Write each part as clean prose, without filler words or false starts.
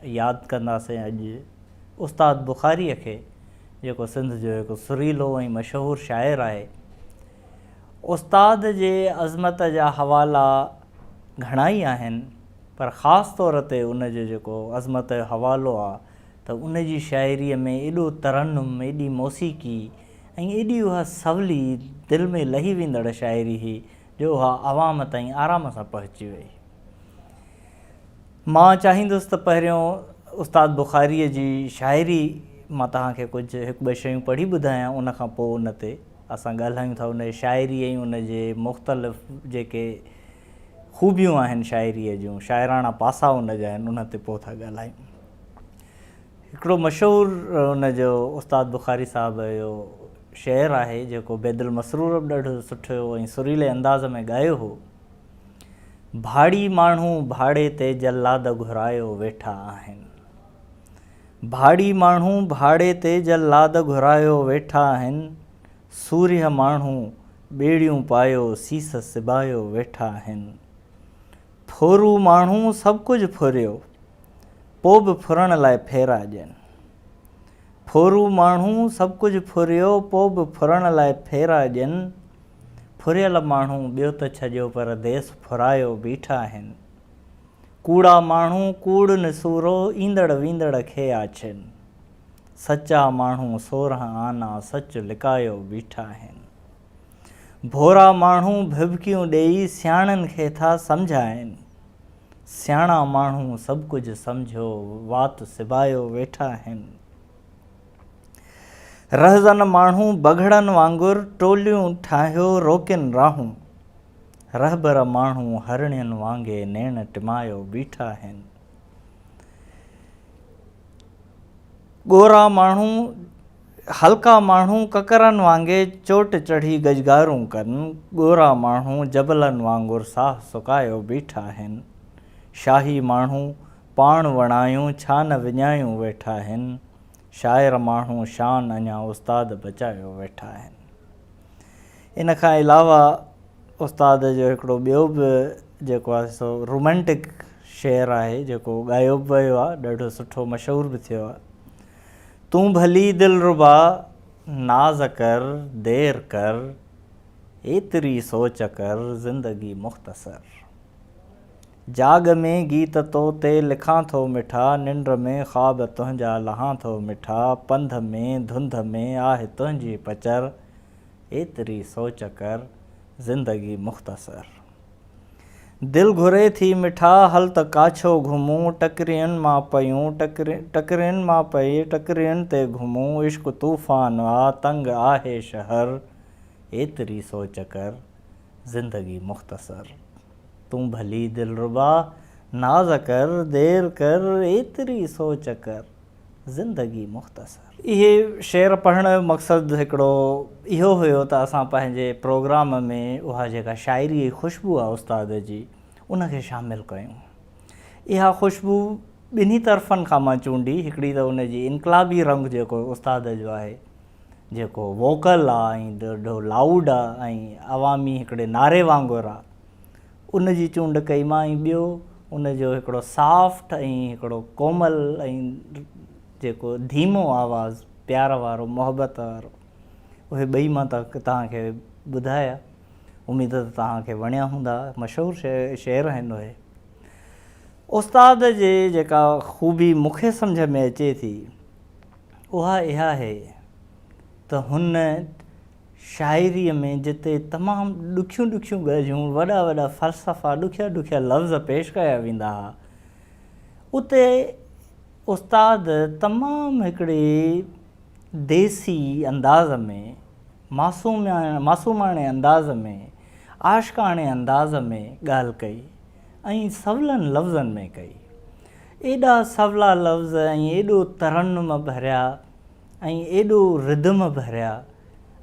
ياد ڪنداسين اڄ استاد بخاريء کي جيڪو سنڌ جو هڪ سريلو ۽ مشهور شاعر آهي. استاد جي عظمت جا حوالا گهڻا ئي آهن پر خاص طور تي ان جو جيڪو عظمت جو حوالو آ ته ان جي شاعريء ۾ ايڏو ترنم، ايڏي موسيقي ۽ ايڏي اها سولي دل ۾ لهي ويندڙ شاعري هئي جو اها عوام تائين آرام سان پهچي وئي. مان چاهيندس ته پهريون استاد بخاريء جي شاعري مان توهان کي ڪجهه هڪ ٻه شيون پڙهي ٻڌايان ان کان پوء ان تي اسان ڳالهايون ٿا ان جي شاعري ۽ ان جي مختلف جيڪي خوبيون آهن شاعريء جون شاعراڻا پاسا ان جا آهن ان تي پوء ٿا ڳالهايون. هڪڙو مشهور ان جو استاد بخاري صاحب جو شعر آهي جيڪو بيدل مسرور به ڏاڍو سٺو ۽ سريلي انداز ۾ ڳايو هو. ڀاڙي ماڻهو ڀاڙي تي جلاد گهرايو ويٺا آهن. ڀاڙي ماڻهو ڀاڙي تي جلاد گهرايو ويٺا آهن. سورهيه ماڻهو ٻيڙيون پايو سيس سبايو ويٺا آهن. ڦورو ماڻهو سڀ ڪجهه ڦريو، پو به ڦرڻ لاء ڦيرا ڏين. ڦورو ماڻهو سڀ ڪجهه ڦريو، پو به ڦرڻ لاء ڦيرا ڏين. ڦريل ماڻهو ٻيو ته ڇڏيو پر ديس ڦرايو بيٺا آهن. ڪوڙا ماڻهو ڪوڙ نسورو ايندڙ ويندڙ کي آڇين. سچا ماڻهو 16 آنا سچ لڪايو بيٺا آهن. ڀورا ماڻهو ڀڀڪيون ڏيئي سياڻن کي ٿا سمجهائين. سياڻا ماڻهو سڀ ڪجهه سمجهيو وات سبايو ويٺا آهن. رهزن ماڻهو بگهڙن وانگر ٽوليون ٺاهيو روڪين راهون. رهبر ماڻهو هرڻين وانگي نيڻ ٽمايو بيٺا آهن. ڳورا ماڻهو هلڪا ماڻهو ڪڪرن وانگي چوٽ چڙهي گجگارون ڪن، ڳورا ماڻهو جبلن وانگر ساهه سڪايو بيٺا آهن. شاهي ماڻهو پاڻ وڻايون ڇا نه وڃايون ويٺا آهن. شاعر ماڻهو شان اڃا استاد بچايو ويٺا آهن. ان کان علاوه استاد جو هڪڙو ٻيو به جيڪو آهي سو رومانٽڪ شعر آهي جيڪو ڳايو به ويو آهي ڏاڍو سٺو مشهور به ٿيو آهي. تون ڀلي دلربا ناز ڪر دير ڪر ايتري سوچ ڪر زندگي مختصر جاڳ ۾ گيت تو تي لکان ٿو مٺا ننڊ ۾ خواب تنهنجا لهان ٿو مٺا پنڌ ۾ ڌنڌ ۾ آهه تنهنجي پچر ايتري سوچ ڪر زندگي مختصر. دل گهري ٿي مٺا هل ته ڪاڇو گهمون ٽڪرين مان پيون ٽڪرين مان پئي ٽڪرين تي گهمون عشق طوفان آ تنگ آهي شهر ايتري سوچ ڪر زندگي مختصر تون ڀلي دلربا ناز ڪر دير ڪر ايتري سوچ ڪر زندگي مختصر. اهي شعر پڙهڻ جو مقصد هڪڙو اهو هيو ته اسان پنهنجي پروگرام ۾ اها جيڪا شاعري جي خوشبو آهي استاد جي ان کي شامل ڪيون. اها خوشبو ٻنهي طرفن کان مان چونڊي هڪڙي ته ان جي انقلابي رنگ جيڪو استاد جو آهي جيڪو ووڪل آهي ۽ ڏاڍو لائوڊ آهي ۽ عوامي هڪڙي نعري وانگر آهي ان جي چونڊ ڪئي مان ۽ ٻيو ان جو هڪڙو سافٽ ۽ هڪڙو ڪومل ۽ جيڪو ڌيمو آواز پيار وارو محبت وارو اهي ٻئي مان توهان کي ٻڌايا اميد ته توهان کي وڻيا هوندا مشهور شعر آهن اهي استاد جي جيڪا خوبي مون کي سمجهه ۾ اچي ٿي اها اها آهي ته هن شاعريء ۾ جتي تمام ڏکيون ڏکيون ڳالهيون، وڏا وڏا فلسفا، ڏکيا ڏکيا لفظ پيش ڪيا ويندا ها، اتي استاد تمام هڪڙي ديسي انداز ۾، معصوماڻي انداز ۾، عاشقاڻي انداز ۾ ڳالهه ڪئي ۽ سولن لفظن ۾ ڪئي. ايڏا سولا لفظ ۽ ايڏو ترنم ڀريا ۽ ايڏو ردم ڀريا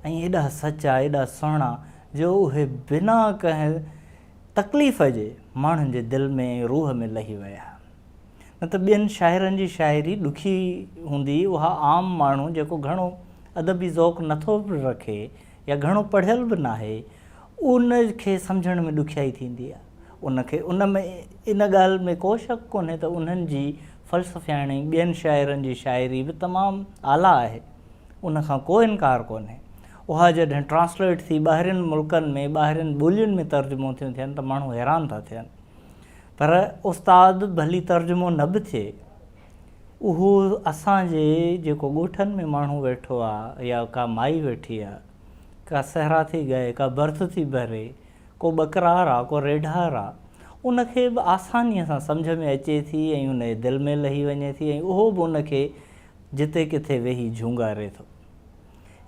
۽ ايڏا سچا ايڏا سهڻا جو اهي بنا ڪنهن تڪليف جي ماڻهن جي دل ۾ ۽ روح ۾ لهي ويا. نه ته ٻين شاعرن جي شاعري ڏکي هوندي اها عام ماڻهو جيڪو گهڻو ادبي ذوق نٿو به رکي يا گهڻو پڙهيل به ناهي ان کي سمجهڻ ۾ ڏکيائي ٿيندي آهي. ان کي ان ۾ ان ڳالهه ۾ ڪو شڪ ڪونهي ته انهن جي فلسفياڻي ٻين شاعرن جي شاعري به تمام اعليٰ آهي، ان کان ڪو انڪار ڪونهي. اها جڏهن ٽرانسليٽ ٿي ٻاهرين ملڪن ۾ ٻاهرين ٻولين ۾ ترجمو ٿيون ٿين ته ماڻهو حيران ٿا ٿين. پر استاد ڀلي ترجمو نه به ٿئي، اهو اسان جي جيڪو ڳوٺن ۾ ماڻهو ويٺو آ يا ڪا مائي ويٺي آ، ڪا صحرا ٿي ڳائي، ڪا برٿ ٿي ڀري، ڪو ٻڪرار آ، ڪو ريڍار آ، ان کي به آسانيء سان سمجهه ۾ اچي ٿي ۽ ان جي دل ۾ لهي وڃي ٿي ۽ اهو به ان کي جتي ڪٿي ويهي جهونگاري ٿو.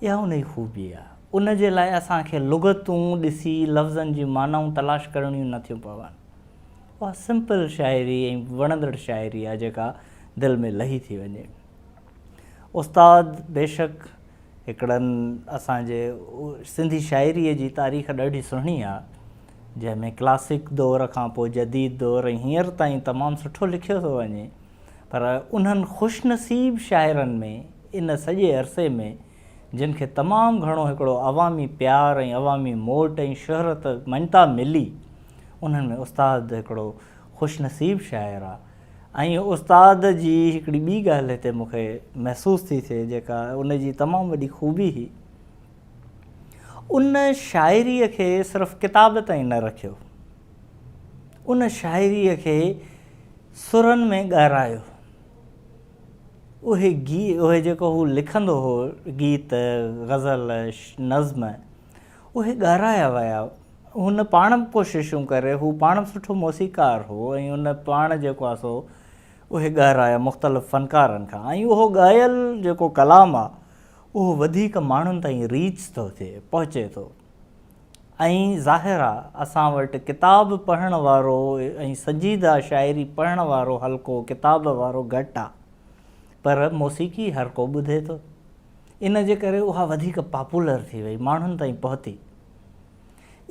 اها ان جي خوبي آ. ان جي لاء اسان کي لغتون ڏسي لفظن جون معنائون تلاش ڪرڻيون نه ٿيون پون. اها سمپل شاعري ۽ وڻندڙ شاعري آ جيڪا دل ۾ لهي ٿي وڃي. استاد بيشڪ هڪڙن اسان جي سنڌي شاعريء جي تاريخ ڏاڍي سهڻي آ جنهن ۾ ڪلاسڪ دور کان پوء جديد دور ۽ هينئر تائين تمام سٺو لکيو ٿو وڃي پر انهن خوش نصيب شاعرن ۾ ان سڄي عرصي ۾ جن کي تمام گهڻو هڪڙو عوامي پيار ۽ عوامي موٽ ۽ شهرت مڃتا ملي انهن ۾ استاد هڪڙو خوش نصيب شاعر آ ۽ استاد جي هڪڙي ٻي ڳالهه هتي مون کي محسوس ٿي ٿئي جيڪا ان جي تمام وڏي خوبي هئي ان شاعريء کي صرف ڪتاب تائين نه رکيو ان شاعريء کي سرن ۾ ڳارايو اهي گي اهي جيڪو هو لکندو هو گيت، غزل، نظم اهي ڳارايا ويا. هن پاڻ به ڪوششون ڪري هو پاڻ به سٺو موسيقار هو ۽ ان پاڻ جيڪو آهي سو اهي ڳارايا مختلف فنڪارن کان ۽ اهو ڳايل جيڪو ڪلام آهي اهو وڌيڪ ماڻهن تائين ريچ ٿو ٿئي پهچي ٿو. ۽ ظاهر آ اسان وٽ ڪتاب پڙهڻ وارو ۽ سنجيده شاعري پڙهڻ وارو حلقو ڪتاب وارو گهٽ آ پر موسيقي هر ڪو ٻڌي ٿو ان جي ڪري اها وڌيڪ پاپولر ٿي وئي ماڻهن تائين پهتي.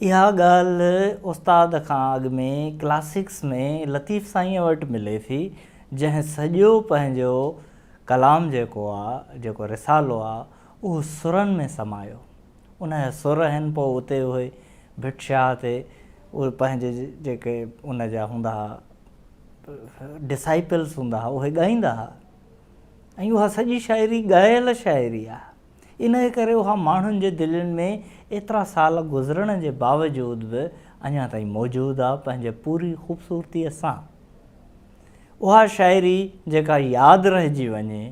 اها ڳالهه استاد کان اڳ ۾ ڪلاسڪس ۾ لطيف سائينء وٽ ملي ٿي جنهن سڄو پنهنجو ڪلام جيڪو آ جيڪو رسالو آ اهو سرن ۾ سمايو. ان جا سر آهن پوء اتي اهي ڀٽ شاهه تي اهي پنهنجي جيڪي ان جا هوندا ها ڊسائپلس هوندا ها اهي ڳائيندا ها ۽ اها سڄي شاعري ڳايل شاعري آهي ان جي ڪري اها ماڻهن جي دلين ۾ ايترا سال گذرڻ جي باوجود به اڃا تائين موجود آهي پنهنجي پوري خوبصورتيء سان اها شاعري جيڪا ياد رهجي وڃي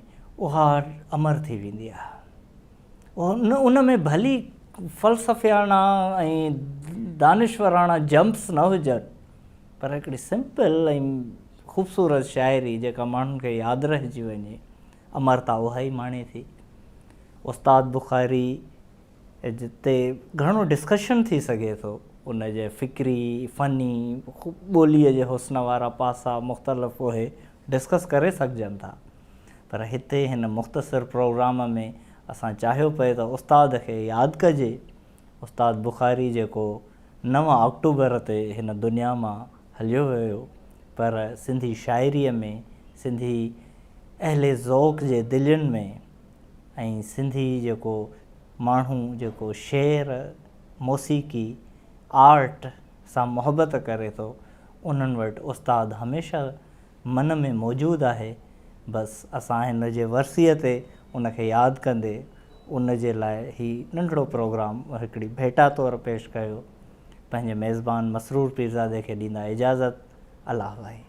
اها امر ٿي ويندي آهي ان ۾ ڀلي فلسفياڻا ۽ دانشوراڻا جمپس نه هجن پر هڪڙي سمپل ۽ خوبصورت شاعري جيڪا ماڻهن کي ياد رهجي وڃي امرتا اها ئي ماڻي ٿي. استاد بخاري تي گهڻو ڊسڪشن ٿي سگهي ٿو ان جي فڪري فني ٻوليء جي حسن وارا پاسا مختلف اهي ڊسڪس ڪري سگهجن ٿا پر هتي هن مختصر پروگرام ۾ اسان چاهيو پئي ته استاد کي ياد ڪجي، استاد بخاري جيڪو نو آڪٽوبر تي هن دنيا مان هليو ويو پر سنڌي شاعريء ۾ سنڌي اهل ذوق جي دلين ۾ ۽ سنڌي جيڪو ماڻهو جيڪو شعر، موسيقي، آرٽ سان محبت ڪري ٿو انهن وٽ استاد هميشه من ۾ موجود آهي، بس اسان هن جي ورسيء تي ان کي ياد ڪندي ان جي لاء هي ننڍڙو پروگرام هڪڙي ڀيٽا طور پيش ڪيو. پنهنجي ميزبان مسرور پيرزادي کي ڏيندا اجازت. الله واهي.